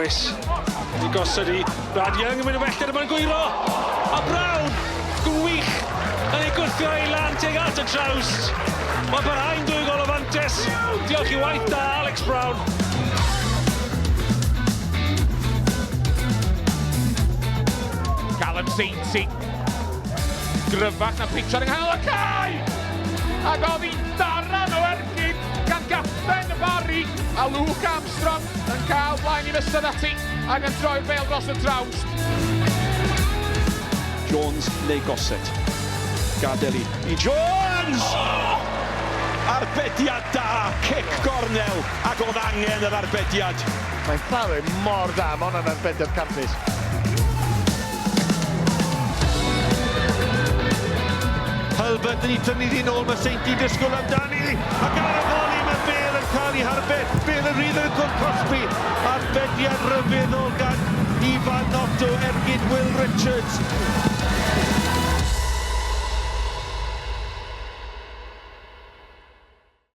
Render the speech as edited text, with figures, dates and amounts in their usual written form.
Lewis yn ei gosod i Brad Young yn mynd o bellter a mae'n gwyro! A Brown, gwych, yn ei gwthio ei lan tuag at y trawst. Mae'n parhau'n dwy gol o fantes. Diolch i waith da Alex Brown. Callum Sainty. Gryfach na Pritchard yng nghanol y cae! Ac oedd hi'n daran o ergyd gan gapten y Barri a Luke Armstrong yn cael blaen i fysedd ati ac yn troi'r bêl dros y trawst. Jones neu Gossett. Gadael i, i Jones! Oh! Arbediad da, cic gornel, ac oedd angen yr arbediad. Mae'n chwarae mor dda, mae hwnna'n arbediad campus. Hulbert yn ei tynnu hi nôl, mae Seinti'n disgwyl amdani, ac ar y foli mae Bale yn cael ei harbed, Bale yn rhydd yn y cwrt cosbi, arbediad rhyfeddol gan Ifan Otto, ergyd Will Richards.